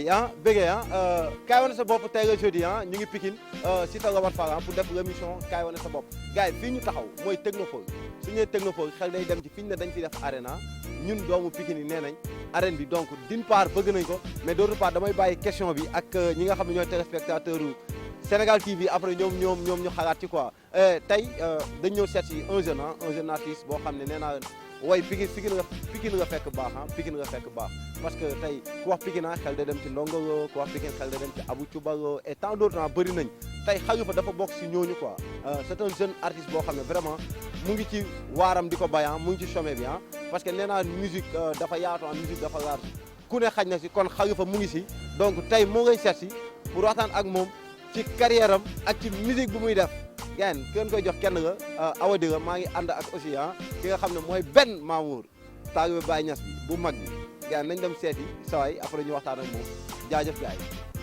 gars yi bëggee kaay wane sa bopp tey la jeudi ñu ngi Pikine si ta Robert Fall pour def l'émission kaay wane sa bopp gars yi fii ñu taxaw mooy Technopole su ñëwee Technopole xel day dem ci fi ñu ne dañ fi def arena ñun doomu Pikine yi nee nañ arène bi donc d'une part bëgg nañ ko mais d'autre part damay bàyyi question bi ak ñi nga xam ne ñooy téléspectateur Sénégal TV après ñoom ñu xalaat ci quoi tey dañ ñëw seet si un jeune artiste boo xam ne nee naa way Pikine nga fekk baax Pikine nga fekk baax parce que tey ku wax Pikine xel da dem ci Ndongo Lo ku wax Pikine xel da dem ci Abou Touba Lo et tant d'autres bëri nañ tey Khalifa dafa bokk si ñooñu quoi c'est un jeune artiste boo xam ne vraiment mu ngi ci waaram di ko bay mu ngi ci chemin bi parce que nee naa musique dafa yaatu musique dafa large ku ne xaj na si kon Khalifa mu ngi si donc tey moo ngay seet si pour waxtaan ak moom ci carrière am ak ci musique bu muy def gaan kenn koy jox kenn nga Awa Diga maa ngi ànd ak aussi ki nga xam ne mooy Ben Mamour taalibe Baye Niass bi bu mag bi gaan nañ dem seeti sawaay après ñu waxtaan ak moom jaajëf gars yi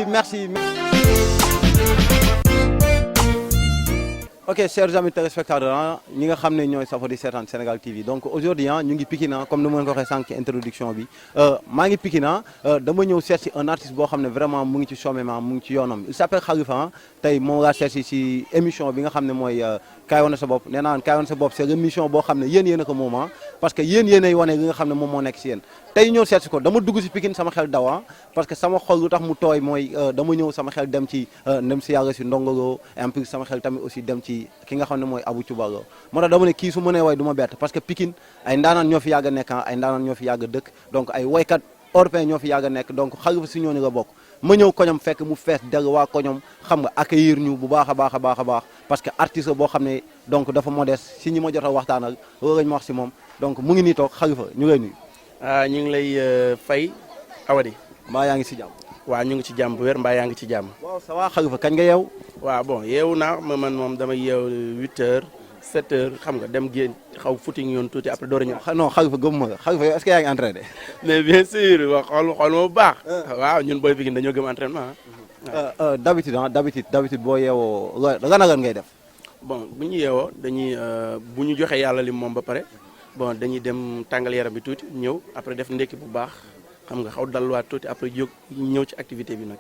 merci. Ok, chers amis téléspectateurs, ñi nga xam ne ñooy safo di seetaan Sénégal TV donc aujourd'hui ñu ngi Pikine comme ni ma leen ko waxee sànq ci introduction bi maa ngi Pikine dama ñëw seet si un artiste boo xam ne vraiment mu ngi ci sommet mu ngi ci yoonam il s'appelle Khalifa tey moom laa seet si émission bi nga xam ne mooy kaay wane sa bopp nee naa kaay wane sa bopp c'est l'émission boo xam ne yéen a ko moom parce que yéenay wane li nga xam ne moom moo nekk si yéen tey ñëw seet si ko dama dugg si Pikine sama xel daw parce que sama xol lu tax mu tooy mooy dama ñëw sama xel dem si yàlla si Ndongo Lo et en plus sama xel tamit aussi dem ci ki nga xam ne mooy Abou Touba Lo moo tax dama ne kii su mënee way du ma bett parce que Pikine ay ndaanaan ñoo fi yàgg a nekk ay ndaanaan ñoo fi yàgg a dëkk donc ay waykat européen ñoo fi yàgg a nekk donc Khalifa si ñooñu la bokk ma ñëw koñom fekk mu fees dell waa koñom xam nga accueillir ñu bu baax a baax parce que artiste boo xam ne donc dafa modeste si ñi ma jot a waxtaanal loolu lañ ma wax si moom donc mu ngi nii toog Khalifa ñu lay nuyu. ñu ngi lay fay Awadi. mbaa yaa ngi si jàmm. waaw ñu ngi ci jàmm bu wér mbaa yaa ngi ci jàmm. waaw ça va Khalifa kañ nga yeew. waaw bon yeewu naa man moom dama yeew 8h 7h xam nga dem génn xaw footing yoon tuuti après door a ñëw. non Khalifa gëmuma la Khalifa yow est-ce que yaa ngi entraîné. mais bien sûr wax xool ma bu baax. waaw ñun booy Pikine dañoo gëm entraînement. d'habitude boo yeewoo lan ngay def. bon bu ñu yeewoo dañuy bu ñu joxee yàlla lim moom ba pare bon dañuy dem tàngal yaram bi tuuti ñëw après def ndekki bu baax xam nga xaw dalluwaat tuuti après jóg ñëw ci activité bi nag.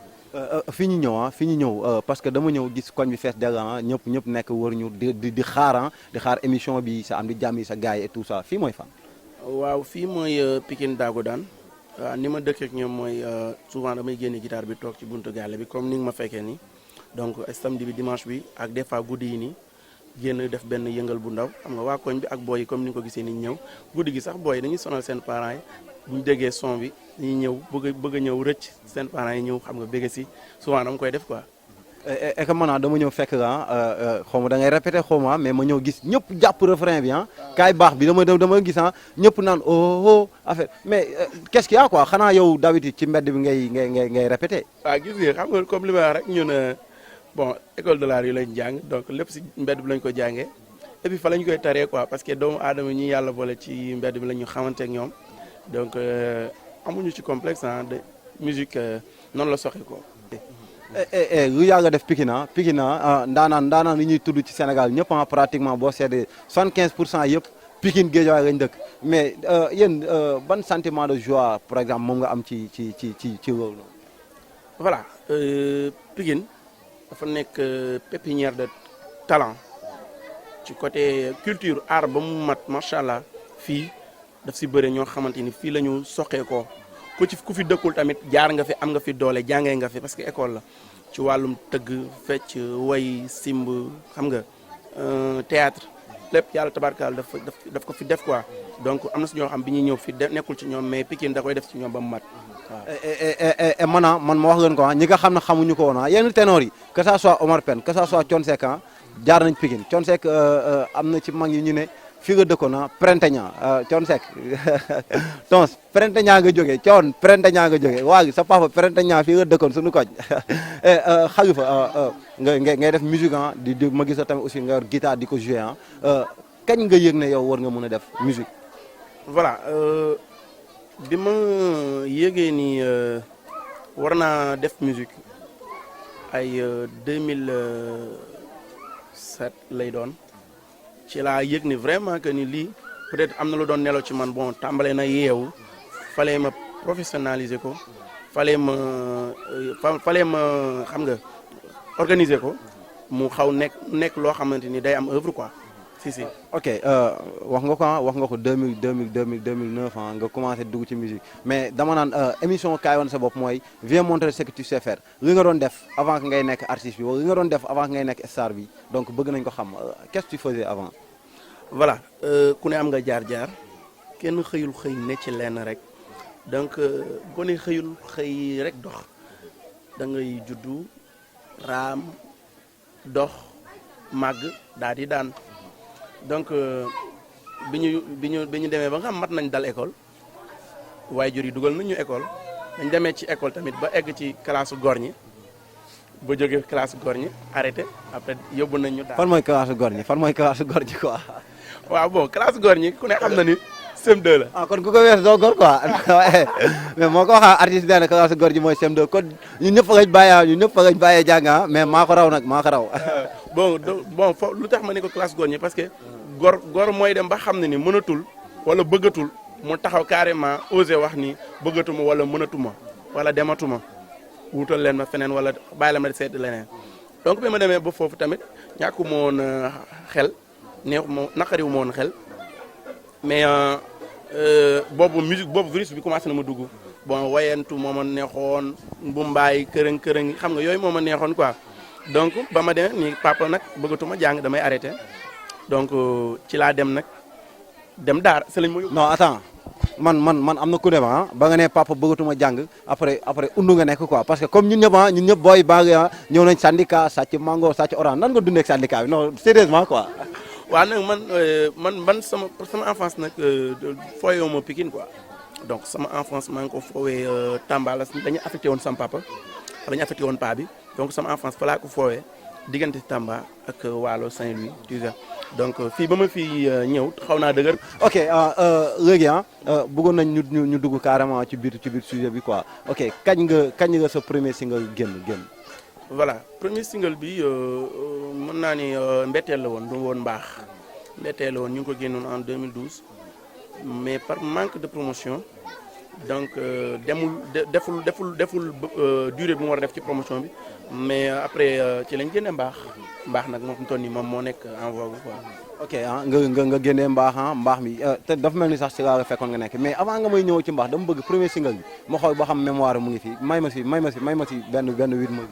fi ñu ñëw parce que dama ñëw gis koñ bi fees dell ñëpp nekk wër ñu di xaar émission bi sa am di jàmm yi sa gars yi et tout ça fii mooy fan. waaw fii mooy Pikine Daago daan waaw ni ma dëkk ak ñoom mooy souvent damay génne guitare bi toog ci buntu gaale bi comme ni nga ma fekkee nii donc samedi bi dimanche bi ak des fois guddi yi nii génn def benn yëngal bu ndaw xam nga waa koñ bi ak booy yi comme ni nga ko gisee ni ñëw guddi gi sax booy yi dañuy sonal seen parents yi bu ñu déggee son bi dañuy ñëw bëgg a ñëw rëcc seen parents yi ñëw xam nga bëgg si souvent dama koy def quoi. et que maintenant dama ñëw fekk xaw ma da ngay répété xaw ma mais ma ñëw gis ñëpp jàpp refrain bi kaay baax bi dama gis ñëpp naan oh affaire mais qu'est-ce qu'il y a quoi xanaa yow d'habitude ci mbedd bi ngay répété. waaw gis nga xam nga comme li ma wax rek ñun bon école de l'art yi lañ jàng donc lépp si mbedd bi lañ ko jàngee et puis fa lañ koy taree quoi parce que doomu aadama ñi yàlla boole ci mbedd bi la ñu xamante ak ñoom donc amuñu ci complexe de musique noonu la soxe ko. lu yàgg a def Pikine ndaanaan li ñuy tudd ci Sénégal ñëpp pratiquement boo seetee 75% yëpp Pikine Guédiawaye lañ dëkk mais yéen ban sentiment de joie par exemple moom nga am ci loolu. voilà Pikine dafa nekk pépinière de talent ci côté culture art ba mu mat macha allah fii daf si bëre ñoo xamante ni fii la ñu soqee ko ku fi dëkkul tamit jaar nga fi am nga fi doole jàngee nga fi parce que école la ci wàllum tëgg fecc way simb xam nga théâtre lépp yàlla tabarkaal daf ko fi def quoi donc am na si ñoo xam bi ñuy ñëw fi nekkul ci ñoom mais Pikine da koy def ci ñoom ba mu mat waaw. man ma wax leen ko ñi nga xam ne xamuñu ko woon yenn ténor yi que ça soit Omar Pène que ça soit Thione Seck jaar nañ Pikine Thione Seck am na ci mag yi ñu ne fi nga dëkkoon Prentegna Thione Seck tons Prentegna nga jógee Thione Prentegna nga jógee waa gi sa papa Prentegna fi nga dëkkoon suñu koñ Khalifa ngay def musique di ma gis tamit aussi nga yor guitare di ko jouer kañ nga yëg ne yow war nga mën a def musique. voilà bi ma yëgee ni war naa def musique ay 2007 lay doon ci laa yëg ni vraiment que ni lii peut-être am na lu doon nelaw ci man bon tàmbalee na yeewu fallait ma professionnaliser ko fallait ma xam nga organiser ko mu xaw nekk loo xamante ni day am œuvre quoi si. ok wax nga ko 2009 nga commencé dugg ci musique mais dama naan émission kaay wane sa bopp mooy viens montrer ce que tu sais faire li nga doon def avant que ngay nekk artiste bi wala li nga doon def avant que ngay nekk star bi donc bëgg nañ ko xam qu'est-ce que tu faisais avant. voilà ku ne am nga jaar-jaar kenn xëyul xëy ne ci lenn rek donc boo ne xëyul xëy rek dox da ngay juddu raam dox màgg daal di daan. donc bi ñu demee ba nga xam mat nañ dal école waajur yi dugal nañ ñu école dañ demee ci école tamit ba egg ci classe góor ñi ba jógee classe góor ñi arrêté après yóbbu nañ ñu daal. fan mooy classe góor ñi quoi. waaw bon classe góor ñi ku ne xam na ni CM2 la. kon ku ko weesu doo góor quoi mais moo ko waxaa artiste nee na classe góor ñi mooy CM2 kon ñun ñëpp fa ngañ bàyyee jàng mais maa ko raw nag maa ko raw. bon foofu lu tax ma ne ko classe góor ñi parce que góor mooy dem ba xam ne ni mënatul wala bëggatul mu taxaw carrément osé wax ni bëggatuma wala mënatuma wala dematuma wutal leen ma feneen wala bàyyi la ma seet leneen donc bi ma demee ba foofu tamit ñàkku ma woon xel naqariwu ma woon xel mais boobu virus bi commencé na ma dugg bon wayantu moo ma neexoon bu mbaay kërëng xam nga yooyu moo ma neexoon quoi donc ba ma demee ni papa nag bëggatuma jàng damay arrêté donc ci laa dem nag dem daara c'est lañ ma yóbbu. non attends man am na ku ne ba nga ne papa bëggatuma jàng après undu nga nekk quoi parce que comme ñun ñëpp booy baa ñëw nañ syndicat sàcc mango sàcc orange nan nga dundee ak syndicat bi non sérieusement quoi. waaw nag man sama enfance nag fooyoo ma Pikine quoi donc sama enfance maa ngi ko foowee Tamba la dañu affecté woon sama papa dañu affecté woon paa bi donc sama enfance fa laa ko foowee diggante Tamba ak Waalo Saint-Louis tu sais donc fii ba ma fi ñëw xaw naa dëgër. ok léegi bëggoon nañ ñu dugg carrément ci biir sujet bi quoi ok kañ nga sa premier single génn. voilà premier single bi mën naa ni mbetteel la woon du woon mbaax mbetteel la woon ñu ngi ko génnoon en 2012 mais par manque de promotion donc deful durée bi mu war a def ci promotion bi mais après ci lañ génne mbaax nag moom fi mu toll nii moom moo nekk en vogue quoi. ok nga génnee mbaax mi te dafa mel ni sax si laa fekkoon nga nekk mais avant nga may ñëw ci mbaax dama bëgg premier single bi ma xool ba xam mémoire mu ngi fi may ma si benn 8 mois.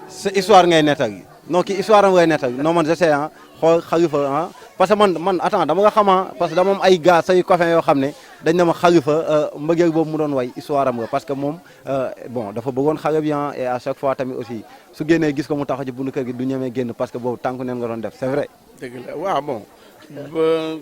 sa histoire ngay nettali non kii histoire am ngay nettali non man je sais ah xool Khalifa ah parce que man attends dama nga xama parce que dama am ay gars say copains yoo xam ne dañ ne ma Khalifa mbëggeel boobu mu doon way histoire am nga parce que moom bon dafa bëggoon xale bi et à chaque fois tamit aussi su génnee gis ko mu taxaw ci bundu kër gi du ñemee génn parce que boobu tànku neen nga doon def c'est vrai. dëgg la waaw bon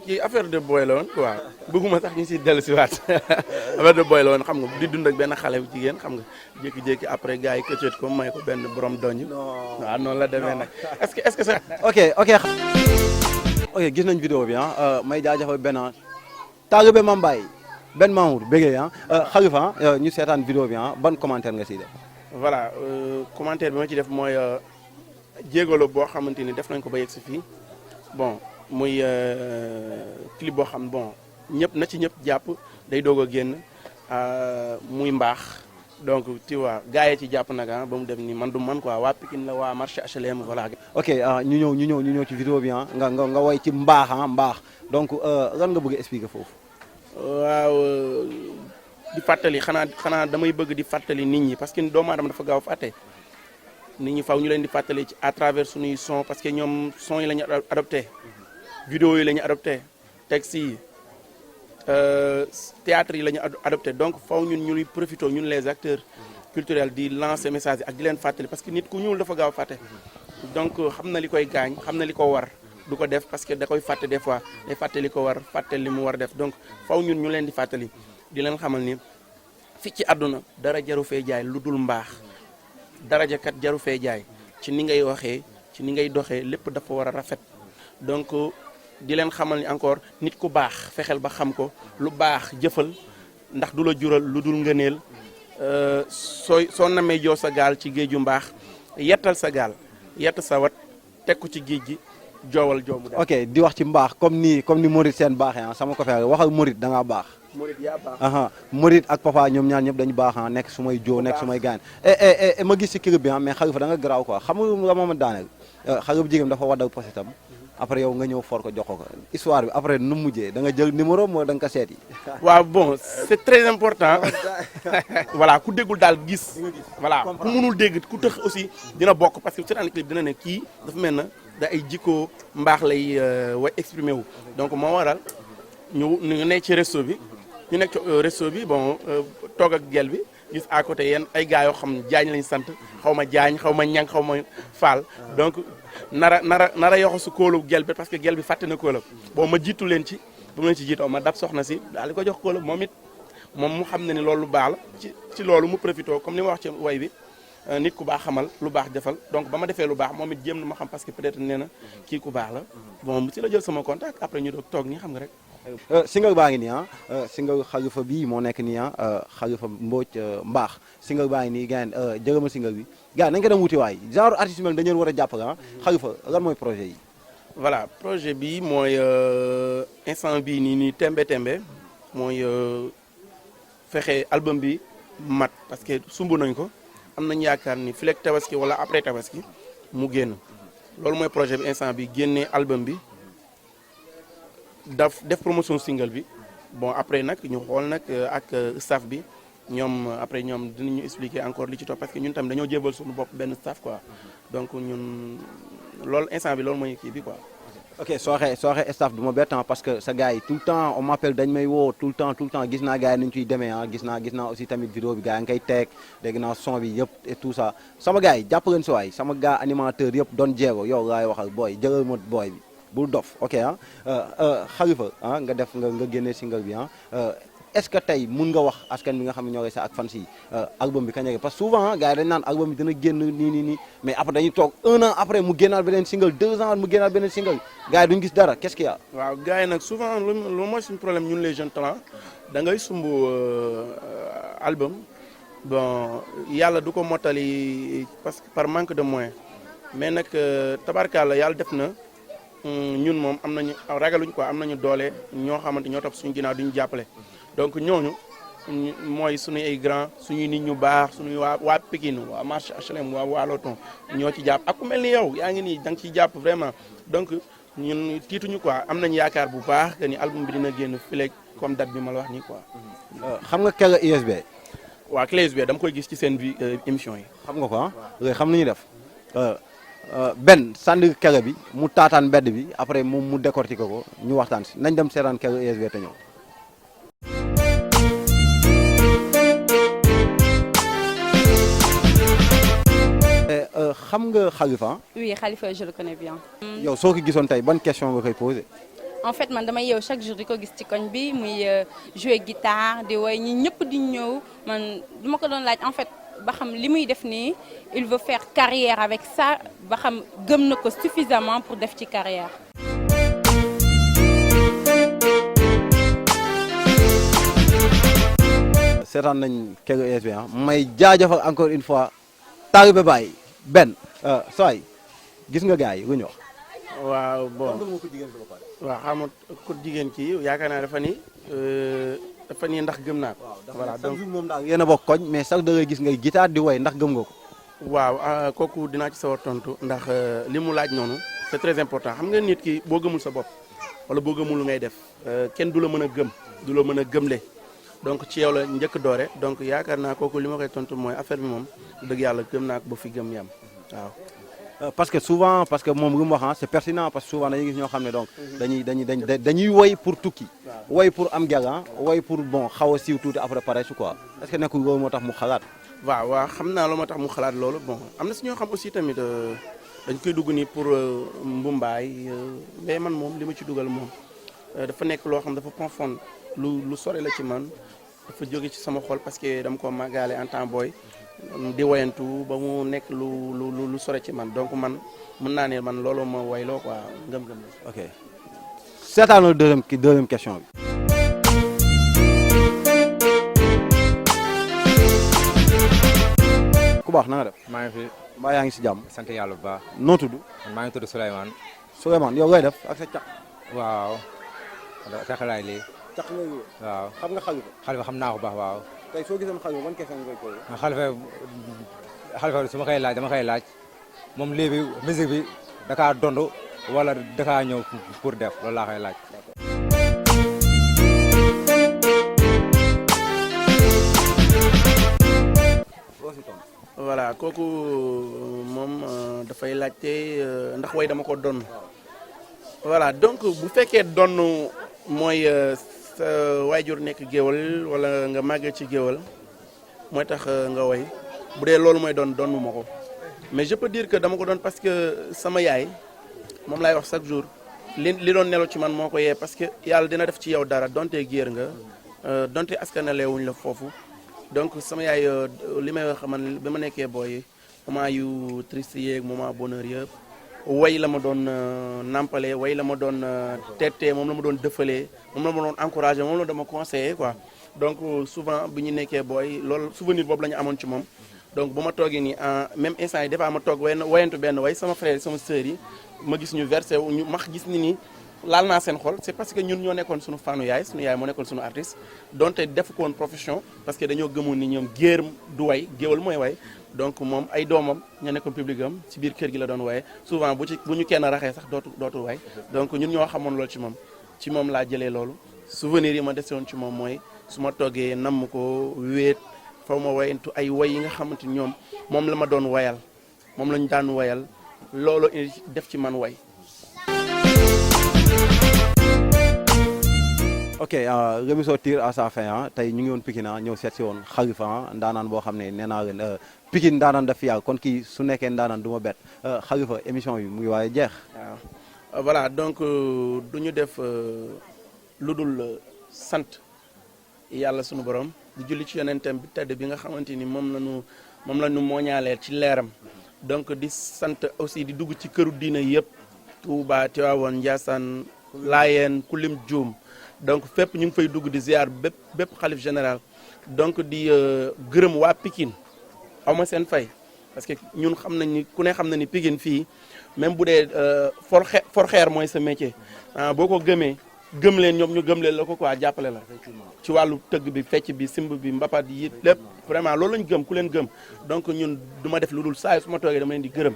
kii affaire de boy la woon quoi bëgguma sax ñu si dellu si waat affaire de boy la woon xam nga di dund ak benn xale bu jigéen xam nga jékki-jékki après gars yi këccët ko may ko benn borom doñ. waaw noonu la demee nag est-ce que ça. ok gis nañ vidéo bi ah may jaajëfal benn taalibe Mame Baye benn Mamour bëggee ah Khalifa ñu seetaan vidéo bi ah ban commentaire nga siy def. voilà commentaire bi ma ci def mooy jéegalo boo xamante ni def nañ ko ba yegg si fii bon muy clip boo xam bon ñëpp na ci ñëpp jàpp day doog a génn muy mbaax donc tu vois gars yi ci jàpp nag ba mu def ni man du man quoi waa Pikine la waa marché HLM voilà. ok ñu ñëw ci vidéo bi nga woy ci mbaax mbaax donc lan nga bëgg a expliquer foofu. waaw di fàttali xanaa damay bëgg di fàttali nit ñi parce que doomu aadama dafa gaaw a fàtte nit ñi faw ñu leen di fàttali ci à travers suñuy son parce que ñoom son yi la ñu adopté vidéo yi la ñu adopté texte yi théâtre yi la ñu adopté donc faw ñuy profité ñun les acteurs culturels di lancer message ak di leen fàttali parce que nit ku ñuul dafa gaaw a fàtte donc xam na li koy gaañ xam na li ko war du ko def parce que da koy fàtte des fois day fàtte li ko war fàtte li mu war def donc faw ñun ñu leen di fàttali di leen xamal ni fii ci àdduna dara jaru fee jaay lu dul mbaax daraja kat jaru fee jaay ci ni ngay waxee ci ni ngay doxee lépp dafa war a rafet donc di leen xamal ni encore nit ku baax fexeel ba xam ko lu baax jëfal ndax du la jural lu dul ngëneel soo namee joo sa gaal ci géeju mbaax yettal sa gaal yett sa wat teg ko ci géej gi joowal joomu daal. ok di wax ci mbaax comme ni Mouride seen baaxee sama ko fee waxal Mouride da ngaa baax. Mouride yaa baax. Mouride ak papa ñoom ñaar ñëpp dañu baax nekk su may joo nekk su may gaañ. ma gis ci clip bi mais Khalifa da nga garaaw quoi xam nga moom daaneel xale bu jigéen dafa waddaw posetam après yow nga ñëw for ko jox ko histoire bi après nu mujjee da nga jël numéro moo da nga ko seeti. waaw bon c'est très important voilà ku déggul daal gis. voilà ku mënul dégg ku tëx aussi dina bokk parce que seetaan clip dina ne kii dafa mel na da ay jikko mbaax lay way exprimer wu donc moo waral ñu nekk ci resto bi ñu nekk ci resto bi bon toog ak gel bi gis à côté yéen ay gars yoo xam ne jaañ lañ sant xaw ma jaañ xaw ma ñang xaw ma faal donc nara yoxo su kóolu gel bi parce que gel bi fàtte na kóolam bon ma jiitu leen ci bu ma leen ci jiitoo ma dab soxna si daal di ko jox kóolam moom it moom mu xam ne ni loolu lu baax la ci loolu mu profité comme ni ma wax ci way bi nit ku baax xamal lu baax defal donc ba ma defee lu baax moom it jéem na ma xam parce que peut-être nee na kii ku baax la bon ci la jël sama contact après ñu doog toog nii xam nga rek. single baa ngi nii single Khalifa bii moo nekk nii Khalifa Mbodj mbaax single baa ngi nii gars yi jërëma single bi gars nañ ko dem wuti waay genre artiste mel dañu war a jàppale Khalifa lan mooy projet yi. voilà projet bi mooy instant bii nii tembe mooy fexe album bi mat parce que sumb nañ ko. am nañu yaakaar ni fii ak tabaski wala après tabaski mu génn loolu mooy projet bi instant bi génnee album bi def promotion single bi bon après nag ñu xool nag ak staff bi ñoom après ñoom dinañu expliquer encore li ci topp parce que ñun tam dañoo jébal suñu bopp benn staff quoi donc ñun loolu instant bi loolu mooy kii bi quoi. ok soo waxee staff du ma bett parce que sa gars yi tout le temps on m'appelle dañ may woo tout le temps gis naa gars yi nañu ciy demee gis naa aussi tamit vidéo bi gars yi nga koy teg dégg naa son bi yëpp et tout ça sama gars yi jàpp leen si waay sama gars animateur yëpp doon jéego yow laay waxal booy jëgal ma booy bi bul dof ok Khalifa nga def nga génnee single bi est-ce que tey mun nga wax askan bi nga xam ne ñoo ngi sa ak fans yi album bi kañ la parce que souvent gars yi dañ naan album bi dina génn nii mais après dañuy toog 1 an après mu génnaal beneen single 2 ans mu génnaal beneen single gars yi duñu gis dara qu'est-ce qu'il y a. waaw gars yi nag souvent lu mooy suñu problème ñun les jeunes talents da ngay sumb album bon yàlla du ko mottali parce que par manque de moyens mais nag tabarkaala yàlla def na ñun moom am nañu ragaluñ quoi am nañu doole ñoo xamante ñoo topp suñu ginnaaw duñu jàppale. donc ñooñu mooy suñuy ay grand suñuy nit ñu baax suñuy waa Pikine waa marché HLM waa Waaloton ñoo ci jàpp ak ku mel ni yow yaa ngi nii da nga ciy jàpp vraiment donc ñun tiituñu quoi am nañu yaakaar bu baax que ni album bi dina génn fileeg comme date bi ma la wax nii quoi. xam nga Kella USB. waa clé USB dama koy gis ci seen émission yi. xam nga ko ah. léegi xam nañu def benn sànni kere bi mu taataan mbedd bi après mu décortiquer ko ñu waxtaan si nañ dem seetaan kere USB te ñëw. xam nga Khalifa. Oui, Khalifa, je le connais bien. yow soo ko gisoon tey ban question nga koy posé. En fait man damay yeew chaque jour di ko gis ci koñ bi muy jouer guitare di woy ñi ñëpp di ñëw man du ma ko doon laaj en fait ba xam li muy def nii il veut faire carrière avec ça ba xam gëm na ko suffisamment pour def ci carrière. seetaan nañ Kero USB may jaajëfal encore une fois Talibé Baye benn sooy gis nga gars yi lu ñu wax. waaw bon waaw xam nga ko jigéen kii yaakaar naa dafa ni ndax gëm naa ko. voilà donc moom daal yéen a bokk koñ mais sax da ngay gis ngay guitare di woy ndax gëm nga ko. waaw kooku dinaa ci sawar tontu ndax li mu laaj noonu c'est très important xam nga nit ki boo gëmul sa bopp wala boo gëmul lu ngay def kenn du la mën a gëm du la mën a gëmle donc ci yow la njëkk doore donc yaakaar naa kooku li ma koy tontu mooy affaire bi moom dëgg yàlla gëm naa ko ba fi gëm yam waaw. parce que souvent parce que moom lu mu wax c'est pertinent parce que souvent dañuy gis ñoo xam ne donc dañuy woy pour tukki. woy pour am gàllankoor woy pour bon xaw a siiw tuuti après pare su quoi est-ce que nekkul loolu moo tax mu xalaat. waaw xam naa loolu moo tax mu xalaat loolu bon am na si ñoo xam aussi tamit dañ koy dugg nii pour mbumbaay mais man moom li ma ci dugal moom dafa nekk loo xam dafa profond lu sore la ci man dafa jóge ci sama xol parce que dama ko màggaale en temps booy. di woyantu ba mu nekk lu sore ci man donc man mën naa ne man loolu ma wayloo quoi ngëm-ngëm la. ok seetaanoo deuxième question bi. ku baax na nga def. maa ngi fi. mbaa yaa ngi si jàmm. sant yàlla bu baax. noo tudd. maa ngi tudd Souleymane. Souleymane yow ngay def ak sa caq. waaw. caq laay lii. caq ngay wéy. waaw xam nga Khalifa. Khalifa xam naa ko baax waaw. tey soo gisoon Khalifa ban question nga koy posé. Khalifa su ma koy laaj dama koy laaj moom léegi musique bi da kaa dond wala da kaa ñëw pour def loolu laa koy laaj. voilà kooku moom dafay laajte ndax way dama ko donn voilà donc bu fekkee donn mooy sa waajur nekk géwal wala nga màgg ci géwal mooy tax nga woy bu dee loolu mooy donnu ma ko mais je peux dire que dama ko doon parce que sama yaay moom laay wax chaque jour li doon nelaw ci man moo ko yee parce que yàlla dina def ci yow dara donte géer nga donte askanalewuñ la foofu donc sama yaay li may wax man bi ma nekkee booy moment yu triste yeeg moment bonheur yëpp way la ma doon nampale way la ma doon tettee moom la ma doon dëfalee moom la ma doon encouragé moom la dama conseillé quoi donc souvent bi ñu nekkee booy loolu souvenir boobu la ñu amoon ci moom donc bu ma toogee nii en même instant yi des fois ma toog wayantu benn way sama frère sama sœur yi ma gis ñu versé wu ñu max gis ni nii laal naa seen xol c'est parce que ñun ñoo nekkoon suñu fanu yaay suñu yaay moo nekkoon suñu artiste donte def ko woon profession parce que dañoo gëmoon ni ñoom géer du way géwal mooy way donc moom ay doomam ñoo nekkoon public am ci biir kër gi la doon waye souvent bu ñu kenn raxee sax dootul way donc ñun ñoo xamoon loolu ci moom laa jëlee loolu souvenir yi ma desewoon ci moom mooy su ma toogee namm ko wéet faw ma wayantu ay way yi nga xamante ni ñoom moom la ma doon wayal moom la ñu daan wayal loolu def ci man way. ok l'émission tire à sa fin tey ñu ngi woon Pikine ñëw seet si woon Khalifa ndaanaan boo xam ne nee naa leen Pikine ndaanaan daf fi yàgg kon kii su nekkee ndaanaan du ma bett Khalifa émission bi mu ngi waaye jeex. waaw voilà donc du ñu def lu dul sant yàlla sunu borom di julli ci yonentam bi tedd bi nga xamante ni moom la ñu mooñaaleel ci leeram donc di sant aussi di dugg ci këru diina yëpp Touba Tivaouane Ndiassane Layène Kulim Dioum donc fépp ñu ngi fay dugg di ziar bépp xalif général donc di gërëm waa Pikine aw ma seen fay parce que ñun xam nañ ni ku ne xam na ni Pikine fii même bu dee for xeer mooy sa métier boo ko gëmee gëm leen ñoom ñu gëm leen la ko quoi jàppale la ci wàllu tëgg bi fecc bi simb bi mbapat yi lépp vraiment loolu lañ gëm ku leen gëm donc ñun du ma def lu dul saa yu su ma toogee dama leen di gërëm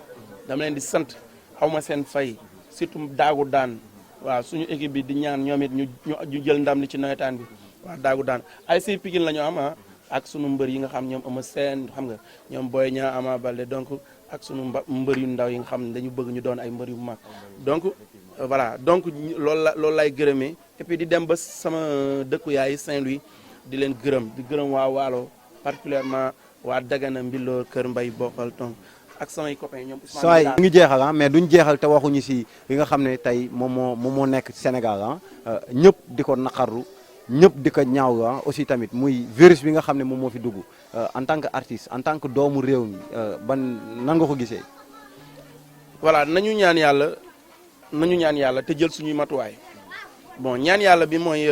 dama leen di sant aw ma seen fay surtout daagu daan waaw suñu équipe bi di ñaan ñoom it ñu jël ndam li ci nawetaan bi waaw daagu daan ay si Pikine la ñu am ak sunu mbër yi nga xam ñoom Eumeu Sène xam nga ñoom Boy Niang Ama Baldé donc ak sunu mbër yu ndaw yi nga xam ne dañu bëgg ñu doon ay mbër yu mag donc voilà donc loolu lay gërëmee et puis di dem ba sama dëkku yaay Saint-Louis di leen di gërëm waa Waalo particulièrement waa Dagana Mbilor Kër Mbay Bokkal donc ak samay copains ñoom saa yi ñu ngi jeexal ah mais duñ jeexal te waxuñu si li nga xam ne tey moom moo nekk Sénégal ah ñëpp di ko naqarlu ñëpp di ko ñaaw ah aussi tamit muy virus bi nga xam ne moom moo fi dugg en tant que artiste en tant que doomu réew mi ban nan nga ko gisee. voilà nañu ñaan yàlla te jël suñuy matuwaay bon ñaan yàlla bi mooy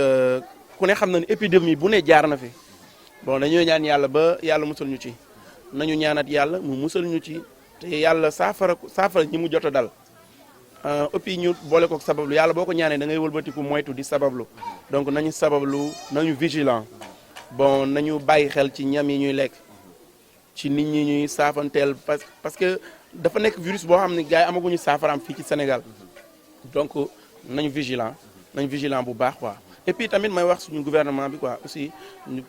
ku ne xam na ne épidémie bu ne jaar na fi bon dañoo ñaan yàlla ba yàlla musal ñu ci nañu ñaanat yàlla mu musal ñu ci te yàlla saafara ñi mu jot a dal et puis ñu boole ko sabablu yàlla boo ko ñaanee da ngay wëlbatiku moytu di sabablu donc nañu sabablu nañu vigilant bon nañu bàyyi xel ci ñam yi ñuy lekk ci nit ñi ñuy saafanteel parce que dafa nekk virus boo xam ne gars yi amaguñu saafaraam fii ci Sénégal donc nañu vigilant bu baax quoi et puis tamit may wax suñu gouvernement bi quoi aussi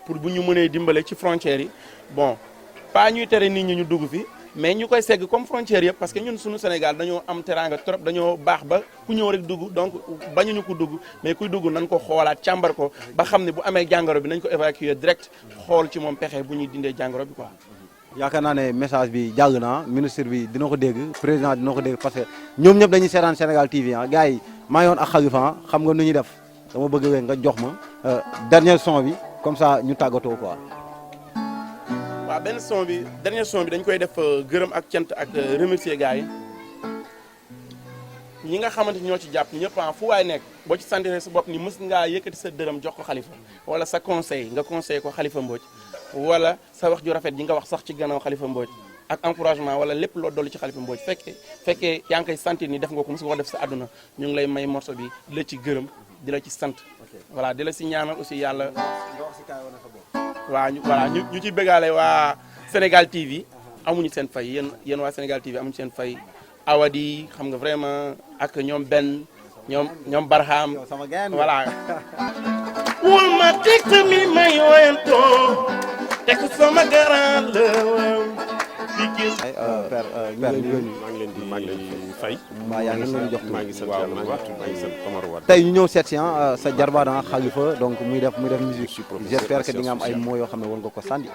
pour bu ñu mënee dimbale ci frontières yi bon pas ñuy tere nit ñi ñu dugg fi mais ñu koy segg comme frontière yëpp parce que ñun suñu Sénégal dañoo am teraanga trop dañoo baax ba ku ñëw rek dugg donc bañuñu ko dugg mais kuy dugg nañ ko xoolaat càmbar ko ba xam ne bu amee jàngoro bi nañ ko évacuer direct xool ci moom pexe bu ñuy dindee jàngoro bi quoi. yaakaar naa ne message bi jàll na ministre bi dina ko dégg président dina ko dégg parce que ñoom ñëpp dañuy seetaan Sénégal TV ah gars yi maa yoon ak Khalifa xam nga nu ñuy def dama bëgg rek nga jox ma dernier son bi comme ça ñu tàggatoo quoi. waaw dernier son bi dañ koy def gërëm ak cant ak remercier gars yi ñi nga xamante ñoo ci jàpp ñëpp fu waay nekk boo ci sentir sa bopp ni mës ngaa yëkkati sa dërëm jox ko Khalifa wala sa conseil nga conseil ko Khalifa Mbodj wala sa wax ju rafet ji nga wax sax ci gannaaw Khalifa Mbodj ak encouragement wala lépp loo dolli ci Khalifa Mbodj fekkee yaa ngi koy sentir ni def nga ko mës nga ko def sa àdduna ñu ngi lay may morceau bi di la ci gërëm di la ci sant voilà di la si ñaanal aussi yàlla voilà ñu ci bëggaale waa Sénégal TV amuñu seen fay yéen waa Sénégal TV amuñu seen fay Awadi xam nga vraiment ak ñoom Ben ñoom Barham voilà wul ma tek mi may woyanto tek sama garan la père maa ngi leen di fay. yaa ngi leen jox maa ngi sant yàlla bu baax maa ngi sant Omar Wade. tey ñu ñëw seet si sa jarbaat Khalifa donc muy def musique j'espère que di nga am ay mots yoo xam ne war nga ko sànni.